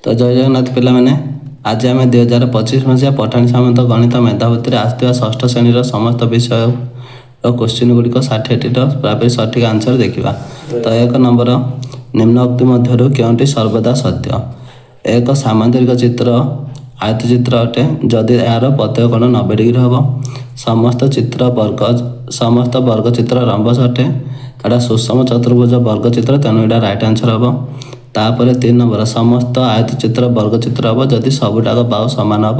ତ ଜୟ ଜଗନ୍ନାଥ ପିଲାମାନେ, ଆଜି ଆମେ 2025 ମସିହା ପଠାଣି ସାମନ୍ତ ଗଣିତ ମେଧାବୃତ୍ତିରେ ଆସିଥିବା ଷଷ୍ଠ ଶ୍ରେଣୀର ସମସ୍ତ ବିଷୟର କୋଶ୍ଚିନ୍ ଗୁଡ଼ିକ 60ଟିର ପ୍ରାୟ ସଠିକ୍ ଆନ୍ସର ଦେଖିବା। ତ 1 ନମ୍ବର, ନିମ୍ନ ଉକ୍ତି ମଧ୍ୟରୁ କେଉଁଟି ସର୍ବଦା ସତ୍ୟ? ଏକ ସାମାନ୍ତରିକ ଚିତ୍ର ଆୟତଚିତ୍ର ଅଟେ ଯଦି ଏହାର ପ୍ରତ୍ୟେକ କୋଣ 90 ଡିଗ୍ରୀ ହେବ। ସମସ୍ତ ଚିତ୍ର ବର୍ଗ, ସମସ୍ତ ବର୍ଗଚିତ୍ର ରମ୍ବସ ଅଟେ। ଏଇଟା ସୁଷମ ଚତୁର୍ଭୁଜ ବର୍ଗଚିତ୍ର, ତେଣୁ ଏଇଟା ରାଇଟ୍ ଆନ୍ସର ହେବ। ତାପରେ 3 ନମ୍ବର, ସମସ୍ତ ଆୟତଚିତ୍ର ବର୍ଗଚିତ୍ର ହେବ ଯଦି ସବୁଟାକ ବାହୁ ସମାନ ହେବ,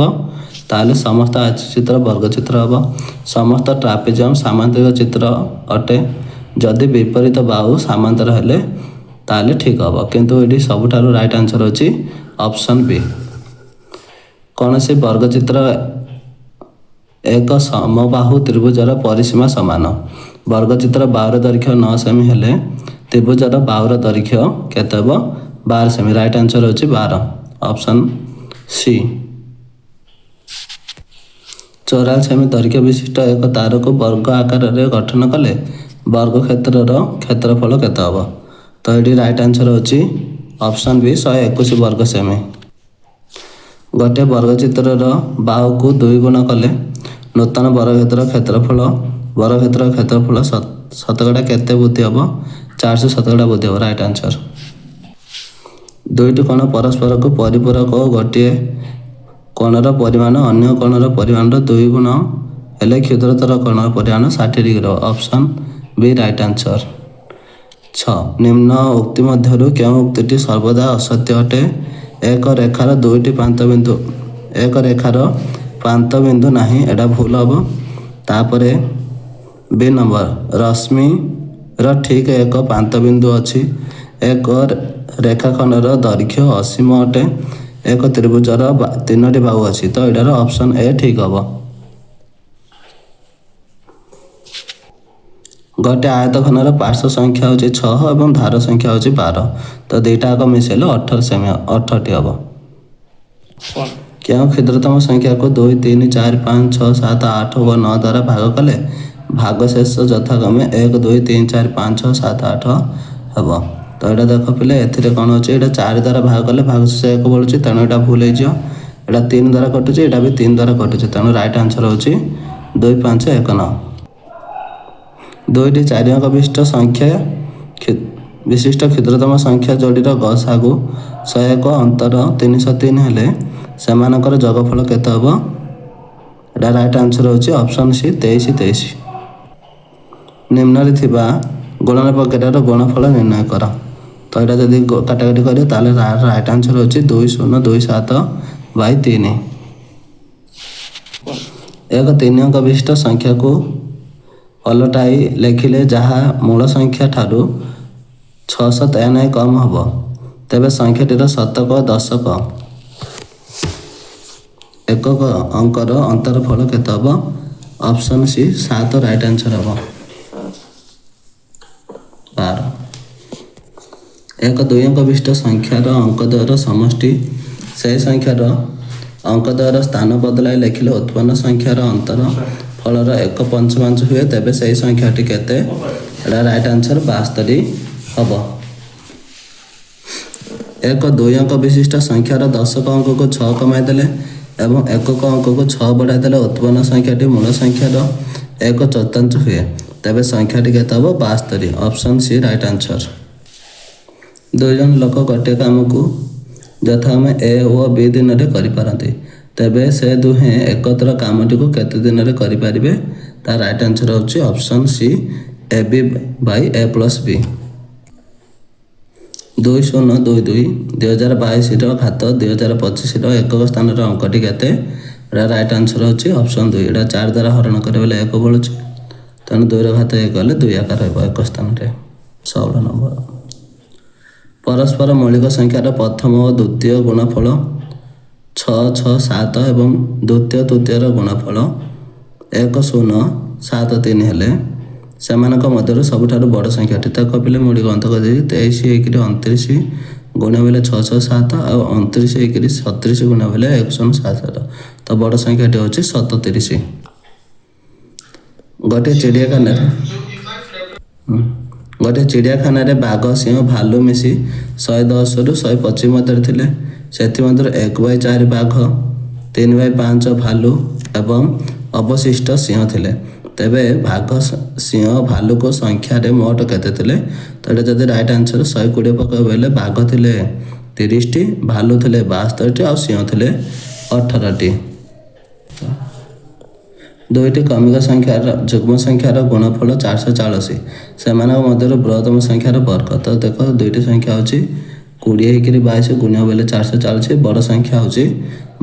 ତାହେଲେ ସମସ୍ତ ଆୟତଚିତ୍ର ବର୍ଗଚିତ୍ର ହେବ। ସମସ୍ତ ଟ୍ରାପିଜିୟମ୍ ସାମାନ୍ତରିକ ଚିତ୍ର ଅଟେ ଯଦି ବିପରୀତ ବାହୁ ସମାନ୍ତର ହେଲେ ତାହେଲେ ଠିକ୍ ହେବ। କିନ୍ତୁ ଏଠି ସବୁଠାରୁ ରାଇଟ୍ ଆନ୍ସର ହେଉଛି ଅପସନ୍ ବି। କୌଣସି ବର୍ଗଚିତ୍ର ଏକ ସମବାହୁ ତ୍ରିଭୁଜର ପରିସୀମା ସମାନ। ବର୍ଗଚିତ୍ର ବାହୁର ଦୈର୍ଘ୍ୟ 9 ସେମି ହେଲେ ତ୍ରିଭୁଜର ବାହୁର ଦୈର୍ଘ୍ୟ କେତେ ହେବ? 12 ସେମି। ରାଇଟ୍ ଆନ୍ସର ହେଉଛି 12, ଅପସନ୍ ସି। 44 ସେମି ଦୈର୍ଘ୍ୟ ବିଶିଷ୍ଟ ଏକ ତାରକୁ ବର୍ଗ ଆକାରରେ ଗଠନ କଲେ ବର୍ଗକ୍ଷେତ୍ରର କ୍ଷେତ୍ରଫଳ କେତେ ହେବ? ତ ଏଠି ରାଇଟ୍ ଆନ୍ସର ହେଉଛି ଅପସନ୍ ବି, 121 ବର୍ଗ ସେମି। ଗୋଟିଏ ବର୍ଗଚିତ୍ରର ବାହୁକୁ 2 ଗୁଣ କଲେ ନୂତନ ବର୍ଗକ୍ଷେତ୍ର କ୍ଷେତ୍ରଫଳ, ବର୍ଗକ୍ଷେତ୍ର କ୍ଷେତ୍ରଫଳ ଶତକଡ଼ା କେତେ ବୃଦ୍ଧି ହେବ? 400 ଶତକଡ଼ା ବୃଦ୍ଧି ହେବ, ରାଇଟ୍ ଆନ୍ସର। ଦୁଇଟି କୋଣ ପରସ୍ପରକୁ ପରିପୂରକ ଓ ଗୋଟିଏ କୋଣର ପରିମାଣ ଅନ୍ୟ କୋଣର ପରିମାଣର 2 ଗୁଣ ହେଲେ କ୍ଷୁଦ୍ରତର କୋଣର ପରିମାଣ 60 ଡିଗ୍ରୀ ହେବ, ଅପସନ୍ ବି ରାଇଟ୍ ଆନ୍ସର। 6, ନିମ୍ନ ଉକ୍ତି ମଧ୍ୟରୁ କେଉଁ ଉକ୍ତିଟି ସର୍ବଦା ଅସତ୍ୟ ଅଟେ? ଏକ ରେଖାର ଦୁଇଟି ପ୍ରାନ୍ତ ବିନ୍ଦୁ, ଏକ ରେଖାର ପ୍ରାନ୍ତ ବିନ୍ଦୁ ନାହିଁ, ଏଇଟା ଭୁଲ ହେବ। ତାପରେ ବି ନମ୍ବର, ରଶ୍ମିର ଠିକ୍ ଏକ ପ୍ରାନ୍ତ ବିନ୍ଦୁ ଅଛି। ଏକ ରେଖାଖଣ୍ଡର ଦୈର୍ଘ୍ୟ ଅସୀମ ଅଟେ। ଏକ ତ୍ରିଭୁଜର 3ଟି ବାହୁ ଅଛି। ତ ଏଇଟାର ଅପସନ୍ ଏ ଠିକ୍ ହେବ। ଗୋଟିଏ ଆୟତଘନର ପାର୍ଶ୍ୱ ସଂଖ୍ୟା ହେଉଛି 6 ଏବଂ ଧାର ସଂଖ୍ୟା ହେଉଛି 12, ତ ଦୁଇଟା ଯାକ ମିଶାଇଲେ 18 ସେମି, 18ଟି ହେବ। କେଉଁ କ୍ଷୁଦ୍ରତମ ସଂଖ୍ୟାକୁ 2, 3, 4, 5, 6, 7, 8 ଓ 9 ଦ୍ୱାରା ଭାଗ କଲେ ଭାଗଶେଷ ଯଥାକ୍ରମେ 1, 2, 3, 4, 5, 6, 7, 8 ହେବ? ତ ଏଇଟା ଦେଖ ପିଲେ, ଏଥିରେ କ'ଣ ଅଛି? ଏଇଟା 4 ଦ୍ୱାରା ଭାଗ କଲେ ଭାଗଶେଷ 1 ବଳୁଛି, ତେଣୁ ଏଇଟା ଭୁଲ ହେଇଯିବ। ଏଇଟା 3 ଦ୍ୱାରା କଟୁଛି, ଏଇଟା ବି 3 ଦ୍ୱାରା କଟୁଛି, ତେଣୁ ରାଇଟ୍ ଆନ୍ସର ହେଉଛି 2, 5, 1, 9। ଦୁଇଟି ଚାରି ଅଙ୍କ ବିଶିଷ୍ଟ ସଂଖ୍ୟା ବିଶିଷ୍ଟ କ୍ଷୁଦ୍ରତମ ସଂଖ୍ୟା ଯୋଡ଼ିର ଗସାଗୁ 101 ଅନ୍ତର 303 ହେଲେ ସେମାନଙ୍କର ଯୋଗଫଳ କେତେ ହେବ? ଏଇଟା ରାଇଟ୍ ଆନ୍ସର ହେଉଛି ଅପସନ୍ ସି, 23 23। ନିମ୍ନରେ ଥିବା ଗୁଣନ ପ୍ରକ୍ରିୟାର ଗୁଣଫଳ ନିର୍ଣ୍ଣୟ କର। ତ ଏଇଟା ଯଦି କାଟାକାଟି କରିବ ତାହେଲେ ରାଇଟ୍ ଆନ୍ସର ହେଉଛି 2 0 2 7 ବାଇ 3। ଏକ ତିନି ଅଙ୍କ ବିଶିଷ୍ଟ ସଂଖ୍ୟାକୁ ଓଲଟାଇ ଲେଖିଲେ ଯାହା ମୂଳ ସଂଖ୍ୟା ଠାରୁ 693 କମ୍ ହେବ, ତେବେ ସଂଖ୍ୟାଟିର ଶତକ, ଦଶକ, ଏକକ ଅଙ୍କର ଅନ୍ତରଫଳ କେତେ ହେବ? ଅପସନ୍ ସି, 7 ରାଇଟ୍ ଆନ୍ସର ହେବ। 12, ଏକ ଦୁଇ ଅଙ୍କ ବିଶିଷ୍ଟ ସଂଖ୍ୟାର ଅଙ୍କଦ୍ୱୟର ସମଷ୍ଟି ସେହି ସଂଖ୍ୟାର ଅଙ୍କଦ୍ୱୟର ସ୍ଥାନ ବଦଳାଇ ଲେଖିଲେ ଉତ୍ପନ୍ନ ସଂଖ୍ୟାର ଅନ୍ତର ଫଳର 1/5 ହୁଏ, ତେବେ ସେହି ସଂଖ୍ୟାଟି କେତେ? ଏଇଟା ରାଇଟ୍ ଆନ୍ସର 72 ହେବ। ଏକ ଦୁଇ ଅଙ୍କ ବିଶିଷ୍ଟ ସଂଖ୍ୟାର ଦଶକ ଅଙ୍କକୁ 6 କମାଇ ଦେଲେ ଏବଂ ଏକକ ଅଙ୍କକୁ 6 ବଢ଼ାଇ ଦେଲେ ଉତ୍ପନ୍ନ ସଂଖ୍ୟାଟି ମୂଳ ସଂଖ୍ୟାର 1/4 ହୁଏ, ତେବେ ସଂଖ୍ୟାଟି କେତେ ହେବ? 72, ଅପସନ୍ ସି ରାଇଟ୍ ଆନ୍ସର। ଦୁଇ ଜଣ ଲୋକ ଗୋଟିଏ କାମକୁ ଯଥାକ୍ରମେ ଏ ଓ ବି ଦିନରେ କରିପାରନ୍ତି, ତେବେ ସେ ଦୁହେଁ ଏକତ୍ର କାମଟିକୁ କେତେ ଦିନରେ କରିପାରିବେ? ତା ରାଇଟ୍ ଆନ୍ସର ହେଉଛି option C, A B by A plus B. 2 0 2 2 2022ର ଘାତ 2025ର ଏକକ ସ୍ଥାନର ଅଙ୍କଟି କେତେ? ଏଇଟା ରାଇଟ୍ ଆନ୍ସର ହେଉଛି ଅପସନ୍ 2। ଏଇଟା 4 ଦ୍ୱାରା ହରଣ କରିବେ 1 ବଳୁଛି, ତେଣୁ 2ର ଘାତ 1 ହେଲେ 2 ଆକାର ହେବ ଏକ ସ୍ଥାନରେ। 16 ନମ୍ବର, ପରସ୍ପର ମୌଳିକ ସଂଖ୍ୟାର ପ୍ରଥମ ଓ ଦ୍ୱିତୀୟ ଗୁଣଫଳ 6 6 7 ଏବଂ ଦ୍ୱିତୀୟ ତୃତୀୟର ଗୁଣଫଳ 1 0 7 3 ହେଲେ ସେମାନଙ୍କ ମଧ୍ୟରୁ ସବୁଠାରୁ ବଡ଼ ସଂଖ୍ୟାଟି? ତ କପିଲେ ମୁଁ ଏଠି ଗଣିତ କରିଦେଇଛି। 23 ଏକରେ 29 ଗୁଣ ବେଲେ 6 6 7, ଆଉ 29 ଏକରେ 37 ଗୁଣ ବେଲେ 1 0 7 7, ତ ବଡ଼ ସଂଖ୍ୟାଟି ହେଉଛି 37। ଗୋଟିଏ ଚିଡ଼ିଆଖାନାରେ ଗୋଟିଏ ଚିଡ଼ିଆଖାନାରେ ବାଘ, ସିଂହ, ଭାଲୁ ମିଶି 110ରୁ 125 ମଧ୍ୟରେ ଥିଲେ। ସେଥିମଧ୍ୟରୁ 1/4 ବାଘ, 3/5 ଭାଲୁ ଏବଂ ଅବଶିଷ୍ଟ ସିଂହ ଥିଲେ। ତେବେ ବାଘ, ସିଂହ, ଭାଲୁକୁ ସଂଖ୍ୟାରେ ମୋଟ କେତେ ଥିଲେ? ତ ଏଇଟା ଯଦି ରାଇଟ୍ ଆନ୍ସର 120 ପକାଇବ ବୋଇଲେ ବାଘ ଥିଲେ 30ଟି, ଭାଲୁ ଥିଲେ 72ଟି ଆଉ ସିଂହ ଥିଲେ 18ଟି। ଦୁଇଟି କ୍ରମିକ ସଂଖ୍ୟାର ଯୁଗ୍ମ ସଂଖ୍ୟାର ଗୁଣଫଳ 440, ସେମାନଙ୍କ ମଧ୍ୟରୁ ବୃହତ୍ତମ ସଂଖ୍ୟାର ବର୍ଗ। ତ ଦେଖ, ଦୁଇଟି ସଂଖ୍ୟା ହେଉଛି 20 ହେଇକିରି 22 ଗୁଣିବ ବୋଇଲେ 440। ବଡ଼ ସଂଖ୍ୟା ହେଉଛି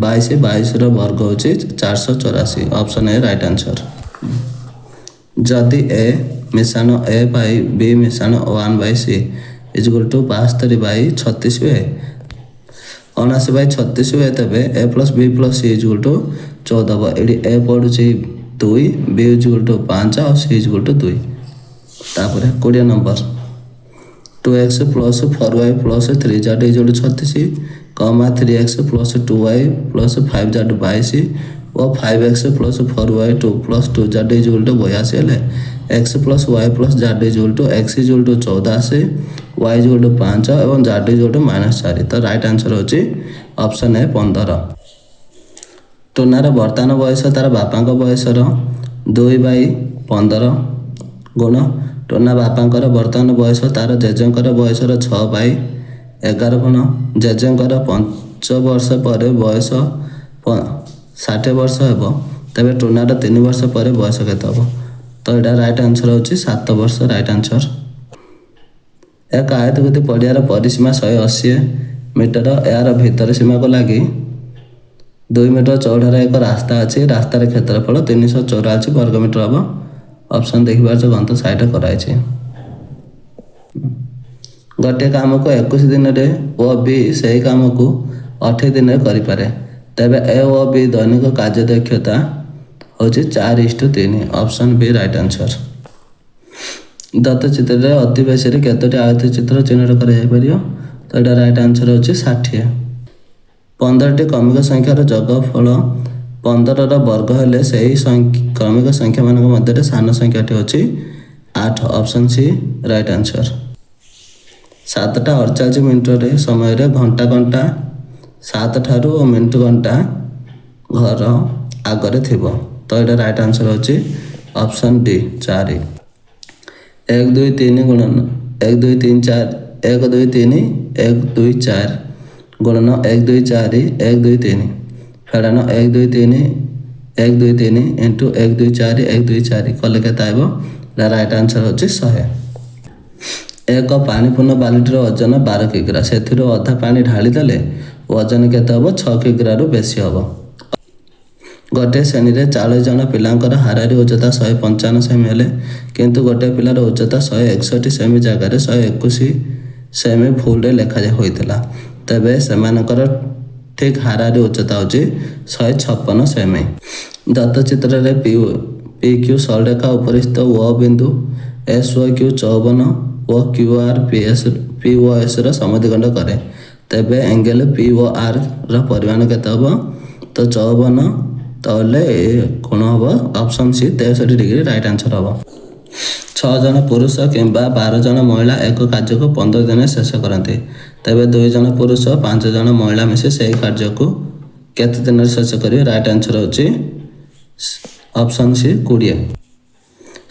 22, 22ର ବର୍ଗ ହେଉଛି 484। Option A right answer. ଯଦି ଏ ମିଶାଣ ଏ ବାଇ ବି ମିଶାଣ 1/ସି ଇଜୁଗୁଲ୍ ଟୁ 72/36 ହୁଏ, 79/36 ହୁଏ, ତେବେ ଏ ପ୍ଲସ୍ ବି ପ୍ଲସ୍ ସି ଇଜୁଗୁଲ୍ ଟୁ 14 ହେବ। ଏଠି ଏ ପଡ଼ୁଛି 2, ବି ଇଜୁଗୁଲ୍ ଟୁ 5 ଆଉ ସି ଇଜୁଗୁଲ୍ ଟୁ 2। ତାପରେ 20 number, two X plus four Y plus three Z ଇଜୁଗୁଲ୍ two 36 comma three X plus two Y plus five Z 22 O five X plus four Y two plus to Z ଇଜୁଗୁଲ୍ two 82 ହେଲେ X plus Y plus Z ଇଜୁଗୁଲ୍ two X ଇଜୁଗୁଲ୍ two 14 ଆସେ, Y ଇଜୁଗୁଲ୍ two 5 ଏବଂ Z ଇଜୁଗୁଲ୍ two minus 4। ତ right answer ହେଉଛି option A 15। ଟୁନାର ବର୍ତ୍ତମାନ ବୟସ ତାର ବାପାଙ୍କ ବୟସର 2/15 ଗୁଣ। ଟୁନା ବାପାଙ୍କର ବର୍ତ୍ତମାନ ବୟସ ତାର ଜେଜେଙ୍କର ବୟସର 6/11 ଗୁଣ। ଜେଜେଙ୍କର 5 ବର୍ଷ ପରେ ବୟସ 60 ବର୍ଷ ହେବ, ତେବେ ଟୁନାର 3 ବର୍ଷ ପରେ ବୟସ କେତେ ହେବ? ତ ଏଇଟା ରାଇଟ୍ ଆନ୍ସର ହେଉଛି 7 ବର୍ଷ ରାଇଟ୍ ଆନ୍ସର। ଏକ ଆୟତାକୃତି ପଡ଼ିଆର ପରିସୀମା 180 ମିଟର। ଏହାର ଭିତର ସୀମାକୁ ଲାଗି 2 ମିଟର ଚଉଡ଼ାର ଏକ ରାସ୍ତା ଅଛି। ରାସ୍ତାର କ୍ଷେତ୍ରଫଳ 344 ବର୍ଗ ମିଟର ହେବ। ଅପସନ୍ ଦେଖିପାରୁଛ, ଗନ୍ତ ସାଇଡ଼ରେ କରାଯାଇଛି। ଗୋଟିଏ କାମକୁ 21 ଦିନରେ ଓ ବି ସେହି କାମକୁ 28 ଦିନରେ କରିପାରେ, ତେବେ ଏ ଓ ବି ଦୈନିକ କାର୍ଯ୍ୟଦକ୍ଷତା ହେଉଛି 4:3। Option B right answer. Dutt ଚିତ୍ରରେ ଅତି ବେଶୀରେ କେତୋଟି ଆୟତଚିତ୍ର ଚିହ୍ନଟ କରାଯାଇପାରିବ? ତ ଏଇଟା ରାଇଟ୍ ଆନ୍ସର ହେଉଛି 60। 15ଟି କ୍ରମିକ ସଂଖ୍ୟାର ଯୋଗଫଳ 15ର ବର୍ଗ ହେଲେ ସେହି କ୍ରମିକ ସଂଖ୍ୟାମାନଙ୍କ ମଧ୍ୟରେ ସାନ ସଂଖ୍ୟାଟି ହେଉଛି 8। Option C right answer. 7ଟା 48 ମିନିଟରେ ସମୟରେ ଘଣ୍ଟା କଣ୍ଟା 7 ଠାରୁ ଓ ମିନିଟ କଣ୍ଟା ଘର ଆଗରେ ଥିବ। ତ ଏଇଟା ରାଇଟ୍ ଆନ୍ସର ହେଉଛି ଅପସନ୍ ଡି 4। 1 2 3 ଗୁଣନ 1 2 3 4, 1 2 3 1 2 4 ଗୁଣନ 1 2 4 1 2 3 ଫେଡ଼ାଣ 1 2 3 1 2 3 ଇଣ୍ଟୁ 1 2 4 1 2 4 କଲେ କେତେ ଆଇବ? ଏଇଟା ରାଇଟ୍ ଆନ୍ସର ହେଉଛି 100। ଏକ ପାଣିପୂର୍ଣ୍ଣ ବାଲଟିର ଓଜନ 12 କିଗ୍ରା। ସେଥିରୁ ଅଧା ପାଣି ଢାଳିଦେଲେ ଓଜନ କେତେ ହେବ? 6 କିଗ୍ରାରୁ ବେଶୀ ହେବ। ଗୋଟିଏ ଶ୍ରେଣୀରେ 40 ଜଣ ପିଲାଙ୍କର ହାରାହାରି ଉଚ୍ଚତା 155 ସେମି ହେଲେ, କିନ୍ତୁ ଗୋଟିଏ ପିଲାର ଉଚ୍ଚତା 161 ସେମି ଜାଗାରେ 121 ସେମି ଭୁଲରେ ଲେଖା ହୋଇଥିଲା, ତେବେ ସେମାନଙ୍କର ଠିକ୍ ହାରାହାରି ଉଚ୍ଚତା ହେଉଛି 156 ସେମି। ଦତ୍ତ ଚିତ୍ରରେ ପି କ୍ୟୁ ସରଳରେଖା ଉପରିସ୍ଥ ଓ ବିନ୍ଦୁ ଏସ୍ ଓ କ୍ୟୁ 54 ଓ Q R P S P ଓ ଏସ୍ ର ସମଦ୍ୱିଖଣ୍ଡ କରେ, ତେବେ ଏଙ୍ଗେଲ ପି ଓ ଆର୍ ର ପରିମାଣ କେତେ ହେବ? ତ 54 ତାହେଲେ କ'ଣ ହେବ? Option C 63 degree right answer ହେବ। 6 ଜଣ ପୁରୁଷ କିମ୍ବା 12 ଜଣ ମହିଳା ଏକ କାର୍ଯ୍ୟକୁ 15 ଦିନରେ ଶେଷ କରନ୍ତି, ତେବେ 2 ଜଣ ପୁରୁଷ 5 ଜଣ ମହିଳା ମିଶି ସେହି କାର୍ଯ୍ୟକୁ କେତେ ଦିନରେ ଶେଷ କରିବେ? ରାଇଟ୍ ଆନ୍ସର ହେଉଛି ଅପସନ୍ ସି 20।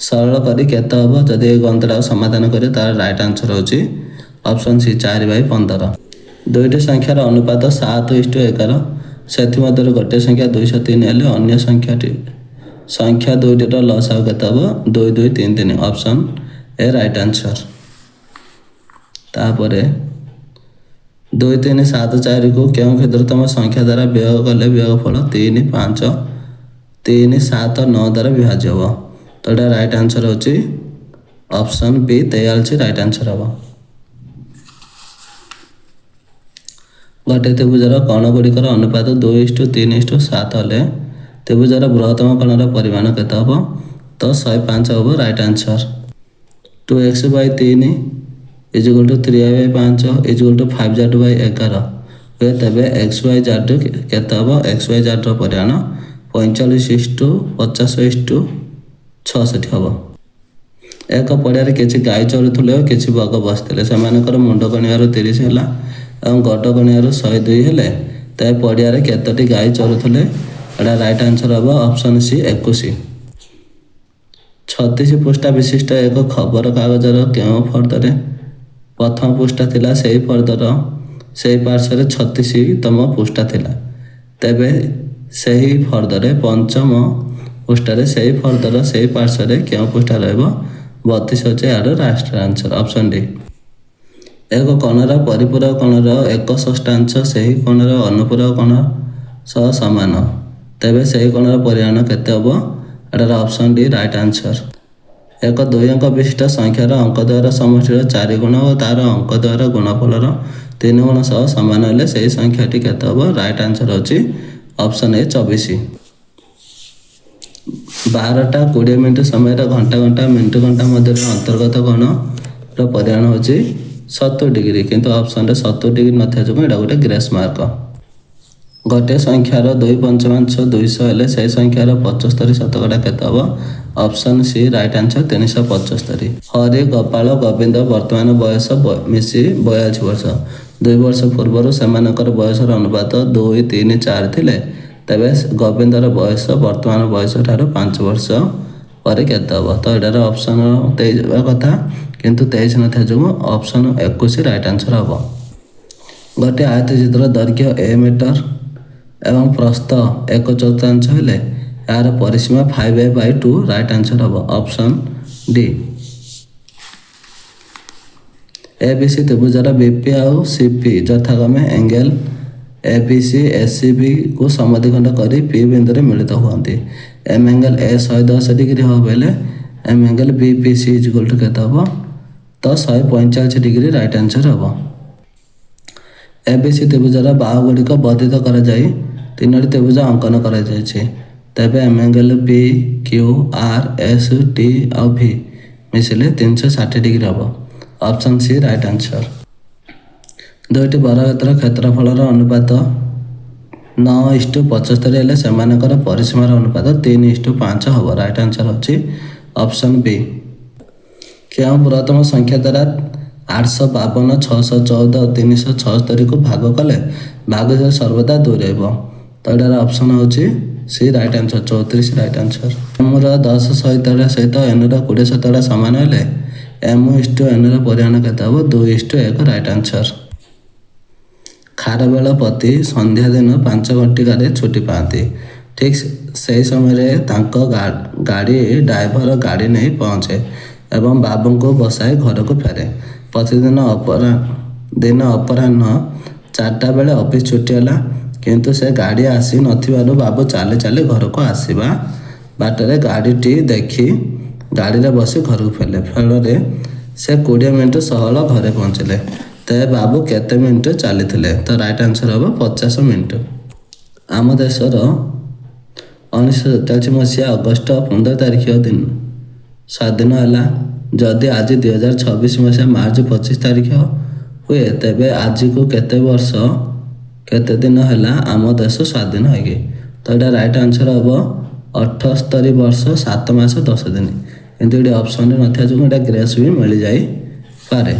ସରଳ କରି କେତେ ହେବ? ଯଦି ଏଇ ଗଣିତଟାକୁ ସମାଧାନ କରିବେ, ତାର ରାଇଟ୍ ଆନ୍ସର ହେଉଛି ଅପସନ୍ ସି 4/15। ଦୁଇଟି ସଂଖ୍ୟାର ଅନୁପାତ 7:11, ସେଥିମଧ୍ୟରୁ ଗୋଟିଏ ସଂଖ୍ୟା 203 ହେଲେ ଅନ୍ୟ ସଂଖ୍ୟା ଦୁଇଟିର ଲସାଗୁ କେତେ ହେବ? 2 2 3 3। Option A right answer. ତାପରେ 2 3 7 4କୁ କେଉଁ କ୍ଷୁଦ୍ରତମ ସଂଖ୍ୟା ଦ୍ୱାରା ବିୟୋଗ କଲେ ବିୟୋଗଫଳ 3 5 3 7 9 ଦ୍ୱାରା ବିଭାଜ୍ୟ ହେବ? ତ ଏଇଟା ରାଇଟ୍ ଆନ୍ସର ହେଉଛି ଅପସନ୍ ବି 43 ରାଇଟ୍ ଆନ୍ସର ହେବ। ଗୋଟିଏ ତ୍ରିଭୁଜର କୋଣ ଗୁଡ଼ିକର ଅନୁପାତ 2:3:7 ହେଲେ ତ୍ରିଭୁଜର ବୃହତ୍ତମ କୋଣର ପରିମାଣ କେତେ ହେବ? ତ 105 ହେବ right answer. Two X by 3 ଇଜୁଗୁଲ୍ two three Y by 5 ଇଜୁଗୁଲ୍ two five Z by 11 ହୁଏ, ତେବେ ଏକ୍ସ ୱାଇ ଜେଡ୍ କେତେ ହେବ? ଏକ୍ସ ୱାଇ ଜେଡ୍ର ପରିମାଣ 45:50:66 ହେବ। ଏକ ପଡ଼ିଆରେ କିଛି ଗାଈ ଚରୁଥିଲେ ଓ କିଛି ବଗ ବସିଥିଲେ। ସେମାନଙ୍କର ମୁଣ୍ଡ ଗଣିବାରୁ 30 ହେଲା ଏବଂ ଗଡ଼ଗଣିଆରୁ 102 ହେଲେ, ତେବେ ପଡ଼ିଆରେ କେତୋଟି ଗାଈ ଚରୁଥିଲେ? ଏଇଟା ରାଇଟ୍ ଆନ୍ସର୍ ହେବ ଅପସନ୍ ସି, 21। 36 ପୃଷ୍ଠା ବିଶିଷ୍ଟ ଏକ ଖବରକାଗଜର କେଉଁ ଫର୍ଦ୍ଦରେ ପ୍ରଥମ ପୃଷ୍ଠା ଥିଲା, ସେହି ଫର୍ଦ୍ଦର ସେହି ପାର୍ଶ୍ୱରେ 36ତମ ପୃଷ୍ଠା ଥିଲା। ତେବେ ସେହି ଫର୍ଦ୍ଦରେ ପଞ୍ଚମ ପୃଷ୍ଠାରେ ସେହି ଫର୍ଦ୍ଦର ସେହି ପାର୍ଶ୍ୱରେ କେଉଁ ପୃଷ୍ଠା ରହିବ? 32 ହେଉଛି ଏହାର ରାଇଟ୍ ଆନ୍ସର୍, ଅପସନ୍ ଡି। ଏକ କୋଣର ପରିପୂରକ କୋଣର ଏକ ଷଷ୍ଠାଂଶ ସେହି କୋଣର ଅନୁପୂରକ କୋଣ ସହ ସମାନ, ତେବେ ସେହି କୋଣର ପରିମାଣ କେତେ ହେବ? ଏଟାର ଅପସନ୍ ଡି ରାଇଟ୍ ଆନ୍ସର୍। ଏକ ଦୁଇ ଅଙ୍କ ବିଶିଷ୍ଟ ସଂଖ୍ୟାର ଅଙ୍କ ଦ୍ୱୟର ସମଷ୍ଟିର ଚାରି ଗୁଣ ଓ ତାର ଅଙ୍କ ଦ୍ୱୟର ଗୁଣଫଳର ତିନି ଗୁଣ ସହ ସମାନ ହେଲେ ସେହି ସଂଖ୍ୟାଟି କେତେ ହେବ? ରାଇଟ୍ ଆନ୍ସର୍ ହେଉଛି ଅପସନ୍ ଏ, 24। 12ଟା 20 ମିନିଟ୍ ସମୟରେ ଘଣ୍ଟା ଘଣ୍ଟା ମିନିଟ୍ ଘଣ୍ଟା ମଧ୍ୟରେ ଅନ୍ତର୍ଗତ କୋଣର ପରିମାଣ ହେଉଛି 70 ଡିଗ୍ରୀ। କିନ୍ତୁ ଅପସନ୍ରେ 70 ଡିଗ୍ରୀ ନଥିବା ଯୋଗୁଁ ଏଇଟା ଗୋଟେ ଗ୍ରେସ୍ ମାର୍କ। ଗୋଟିଏ ସଂଖ୍ୟାର ଦୁଇ ପଞ୍ଚମାଂଶ 200 ହେଲେ ସେହି ସଂଖ୍ୟାର 75% କେତେ ହେବ? Option C right answer, 375। Hari, Gopal, Gobinda ବର୍ତ୍ତମାନ ବୟସ ମିଶି 42 ବର୍ଷ। 2 ବର୍ଷ ପୂର୍ବରୁ ସେମାନଙ୍କର ବୟସର ଅନୁପାତ 2, 3, 4 ଥିଲେ। ତେବେ ଗୋବିନ୍ଦର ବୟସ ବର୍ତ୍ତମାନ ବୟସ ଠାରୁ 5 ବର୍ଷ ପରେ କେତେ ହେବ? ତ ଏଇଟାର ଅପସନ୍ 23 ହେବା କଥା, କିନ୍ତୁ 23 ନଥିବା ଯୋଗୁଁ ଅପସନ୍ 21 ରାଇଟ୍ ଆନ୍ସର୍ ହେବ। ଗୋଟିଏ ଆୟତଚିତ୍ର ଦୈର୍ଘ୍ୟ ଏ ମିଟର ଏବଂ ପ୍ରସ୍ଥ ଏକ ଚତୁର୍ଥାଂଶ ହେଲେ ଏହାର ପରିସୀମା 5a by 2, right answer ହେବ ଅପସନ୍ ଡି। ଏ ବି ସି ତ୍ରିଭୁଜର ବି ପି ଆଉ ସି ପି ଯଥାକ୍ରମେ angle A B C, A C B କୁ ସମଦ୍ୱିଖଣ୍ଡ କରି ପି ବିନ୍ଦୁରେ ମିଳିତ ହୁଅନ୍ତି। ଏମ୍ ଏଙ୍ଗେଲ ଏ 110 ଡିଗ୍ରୀ ହେବ ବେଲେ M angle B P C is equal to କେତେ ହେବ? ତ 145 ଡିଗ୍ରୀ ରାଇଟ୍ ଆନ୍ସର୍ ହେବ। ଏ ବି ସି ତ୍ରିଭୁଜର ବାହୁ ଗୁଡ଼ିକ ବର୍ଦ୍ଧିତ କରାଯାଇ ତିନୋଟି ତ୍ରିଭୁଜ ଅଙ୍କନ କରାଯାଇଛି। ତେବେ M angle P Q R S T ଆଉ ଭି ମିଶିଲେ 360 ଡିଗ୍ରୀ ହେବ। Option C right answer. ଦୁଇଟି ବର୍ଗକ୍ଷେତ୍ର କ୍ଷେତ୍ରଫଳର ଅନୁପାତ 9:75 ହେଲେ ସେମାନଙ୍କର ପରିସୀମାର ଅନୁପାତ 3:5 ହେବ। ରାଇଟ୍ ଆନ୍ସର୍ ହେଉଛି ଅପସନ୍ ବି। କେଉଁ ବୃହତ୍ତମ ସଂଖ୍ୟା ଦ୍ୱାରା 852, 614, 376କୁ ଭାଗ କଲେ ଭାଗଶେଷ ସର୍ବଦା 2 ରହିବ? ତ ଏଟାର ଅପସନ୍ ହେଉଛି C right answer, 34 right answer. ଏମ୍ର 10% ସହିତ ଏନ୍ର 20% ସମାନ ହେଲେ ଏମ୍ is two ଏନ୍ର ପରିମାଣ କେତେ ହେବ? 2:1 ରାଇଟ୍ ଆନ୍ସର୍। ଖାରବେଳ ପ୍ରତି ସନ୍ଧ୍ୟା ଦିନ 5 ଘଟିକାରେ ଛୁଟି ପାଆନ୍ତି। ଠିକ୍ ସେହି ସମୟରେ ତାଙ୍କ ଗାଡ଼ି ଡ୍ରାଇଭର ଗାଡ଼ି ନେଇ ପହଞ୍ଚେ ଏବଂ ବାବୁଙ୍କୁ ବସାଇ ଘରକୁ ଫେରେ। ପ୍ରତିଦିନ ଦିନ ଅପରାହ୍ନ 4ଟା ବେଳେ ଅଫିସ ଛୁଟି ହେଲା, କିନ୍ତୁ ସେ ଗାଡ଼ି ଆସି ନଥିବାରୁ ବାବୁ ଚାଲି ଚାଲି ଘରକୁ ଆସିବା ବାଟରେ ଗାଡ଼ିଟି ଦେଖି ଗାଡ଼ିରେ ବସି ଘରକୁ ଫେରିଲେ। ଫଳରେ ସେ 20 ମିନିଟ୍ 16 ଘରେ ପହଞ୍ଚିଲେ। ତେବେ ବାବୁ କେତେ ମିନିଟ୍ ଚାଲିଥିଲେ? ତ ରାଇଟ୍ ଆନ୍ସର୍ ହେବ 50 ମିନିଟ୍। ଆମ ଦେଶର 1947 ମସିହା ଅଗଷ୍ଟ 15 ତାରିଖ ଦିନ ସ୍ୱାଧୀନ ହେଲା। ଯଦି ଆଜି 2026 ମସିହା ମାର୍ଚ୍ଚ 25 ତାରିଖ ହୁଏ, ତେବେ ଆଜିକୁ କେତେ ବର୍ଷ କେତେ ଦିନ ହେଲା ଆମ ଦେଶ ସ୍ୱାଧୀନ ହେଇକି? ତ ଏଇଟା ରାଇଟ୍ ଆନ୍ସର୍ ହେବ 78 ବର୍ଷ 7 ମାସ 10 ଦିନ। କିନ୍ତୁ ଏଠି ଅପସନ୍ରେ ନଥିବା ଯୋଗୁଁ ଏଇଟା ଗ୍ରେସ୍ ବି ମିଳିଯାଇପାରେ।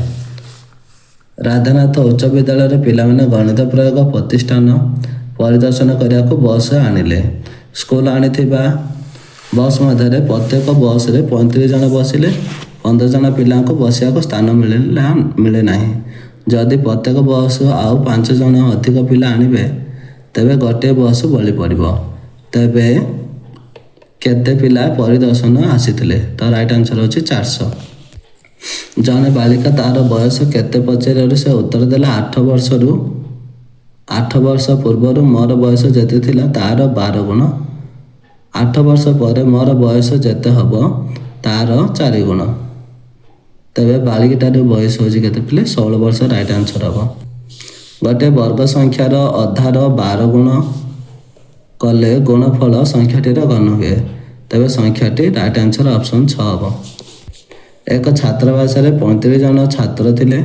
ରାଧାନାଥ ଉଚ୍ଚ ବିଦ୍ୟାଳୟରେ ପିଲାମାନେ ଗଣିତ ପ୍ରୟୋଗ ପ୍ରତିଷ୍ଠାନ ପରିଦର୍ଶନ କରିବାକୁ ବସ୍ ଆଣିଲେ। ସ୍କୁଲ ଆଣିଥିବା ବସ୍ ମଧ୍ୟରେ ପ୍ରତ୍ୟେକ ବସ୍ରେ 35 ଜଣ ବସିଲେ। 15 ଜଣ ପିଲାଙ୍କୁ ବସିବାକୁ ସ୍ଥାନ ମିଳେ ନାହିଁ। ଯଦି ପ୍ରତ୍ୟେକ ବସ୍ ଆଉ ପାଞ୍ଚ ଜଣ ଅଧିକ ପିଲା ଆଣିବେ, ତେବେ ଗୋଟିଏ ବସ୍ ବଳି ପଡ଼ିବ। ତେବେ କେତେ ପିଲା ପରିଦର୍ଶନ ଆସିଥିଲେ? ତ ରାଇଟ୍ ଆନ୍ସର୍ ହେଉଛି 400। ଜଣେ ବାଳିକା ତାର ବୟସ କେତେ ପଚାରିବାରୁ ସେ ଉତ୍ତର ଦେଲା, 8 ବର୍ଷ ପୂର୍ବରୁ ମୋର ବୟସ ଯେତେ ଥିଲା ତାର 12 ଗୁଣ, 8 ବର୍ଷ ପରେ ମୋର ବୟସ ଯେତେ ହେବ ତାର ଚାରି ଗୁଣ। ତେବେ ବାଳିକାଟାର ବୟସ ହେଉଛି କେତେ ପିଲେ? 16 ବର୍ଷ ରାଇଟ୍ ଆନ୍ସର୍ ହେବ। ଗୋଟିଏ ବର୍ଗ ସଂଖ୍ୟାର ଅଧାର 12 ଗୁଣ କଲେ ଗୁଣଫଳ ସଂଖ୍ୟାଟିର ଘନ ହୁଏ। ତେବେ ସଂଖ୍ୟାଟି ରାଇଟ୍ ଆନ୍ସର୍ ଅପସନ୍ 6 ହେବ। ଏକ ଛାତ୍ରାବାସରେ 35 ଜଣ ଛାତ୍ର ଥିଲେ।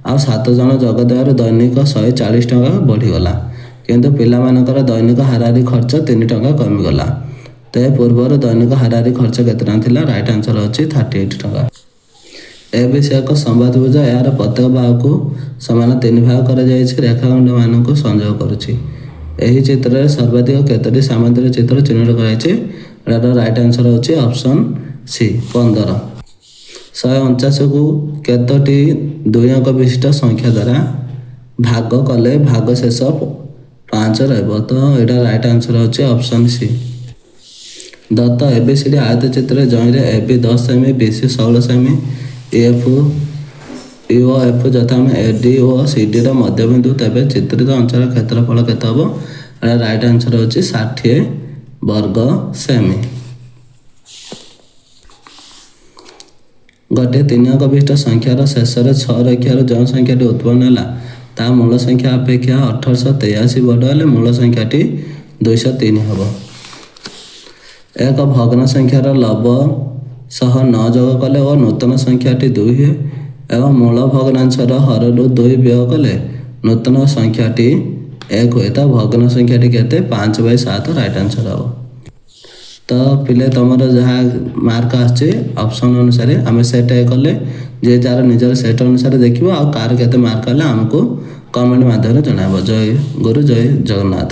ଆଉ ସାତ ଜଣ ଯୋଗ ଦେବାରୁ ଦୈନିକ 140 ଟଙ୍କା ବଢ଼ିଗଲା। କିନ୍ତୁ ପିଲାମାନଙ୍କର ଦୈନିକ ହାରାହାରି ଖର୍ଚ୍ଚ 3 ଟଙ୍କା କମିଗଲା। ତେବେ ପୂର୍ବରୁ ଦୈନିକ ହାରାହାରି ଖର୍ଚ୍ଚ କେତେ ଟଙ୍କା ଥିଲା? ରାଇଟ୍ ଆନ୍ସର୍ ଅଛି 38 ଟଙ୍କା। ଏ ବି ସି ଏକ ସମଦ୍ବିଭୁଜ। ଏହାର ପ୍ରତ୍ୟେକ ବାହୁକୁ ସମାନ ତିନି ଭାଗ କରାଯାଇଛି। ରେଖାଖଣ୍ଡମାନଙ୍କୁ ସଂଯୋଗ କରୁଛି। ଏହି ଚିତ୍ରରେ ସର୍ବାଧିକ କେତୋଟି ସାମାନ୍ତରିକ ଚିତ୍ର ଚିହ୍ନଟ କରାଯାଇଛି? ଏହାର ରାଇଟ୍ ଆନ୍ସର ହେଉଛି ଅପସନ୍ ସି, 15। 149କୁ କେତୋଟି ଦୁଇ ଅଙ୍କ ବିଶିଷ୍ଟ ସଂଖ୍ୟା ଦ୍ୱାରା ଭାଗ କଲେ ଭାଗ ଶେଷ 5 ରହିବ? ତ ଏଇଟା ରାଇଟ୍ ଆନ୍ସର ହେଉଛି ଅପସନ୍ ସି। ଦତ୍ତ ଏ ବି ସି ଡି ଆୟତ ଚିତ୍ରରେ ଯହିଁରେ ଏ ବି 10 ସେମି, ବି ସି 16 ସେମି, ଇ ଓ ଏଫ୍ ଯଥାକ୍ରମେ ଏ ଡି ଓ ସି ଡିର ମଧ୍ୟବିନ୍ଦୁ, ତେବେ ଚିତ୍ରିତ ଅଞ୍ଚଳର କ୍ଷେତ୍ରଫଳ କେତେ ହେବ? ଏଇଟା ରାଇଟ୍ ଆନ୍ସର ହେଉଛି 60 ବର୍ଗ ସେମି। ଗୋଟିଏ ତିନି ଅଙ୍କ ବିଶିଷ୍ଟ ସଂଖ୍ୟାର ଶେଷରେ 6 ରଖିବାରୁ ଯେଉଁ ସଂଖ୍ୟାଟି ଉତ୍ପନ୍ନ ହେଲା, ତାହା ମୂଳ ସଂଖ୍ୟା ଅପେକ୍ଷା 1883 ବଡ଼ ହେଲେ ମୂଳ ସଂଖ୍ୟାଟି 203 ହେବ। ଏକ ଭଗ୍ନ ସଂଖ୍ୟାର ଲବ ସହ 9 ଯୋଗ କଲେ ଓ ନୂତନ ସଂଖ୍ୟାଟି 2 ହୁଏ ଏବଂ ମୂଳ ଭଗ୍ନାଂଶର ହରରୁ 2 ବିୟୋଗ କଲେ ନୂତନ ସଂଖ୍ୟାଟି 1 ହୁଏ, ତ ଭଗ୍ନ ସଂଖ୍ୟାଟି କେତେ? 5/7 ରାଇଟ୍ ଆନ୍ସର ହେବ। ତ ପିଲେ, ତମର ଯାହା ମାର୍କ ଆସୁଛି ଅପସନ୍ ଅନୁସାରେ ଆମେ ସେଟ୍ କଲେ, ଯିଏ ଯାହାର ନିଜର ସେଟ୍ ଅନୁସାରେ ଦେଖିବ ଆଉ କାହାର କେତେ ମାର୍କ ହେଲା ଆମକୁ କମେଣ୍ଟ ମାଧ୍ୟମରେ ଜଣାଇବ। ଜୟ ଗୁରୁ, ଜୟ ଜଗନ୍ନାଥ।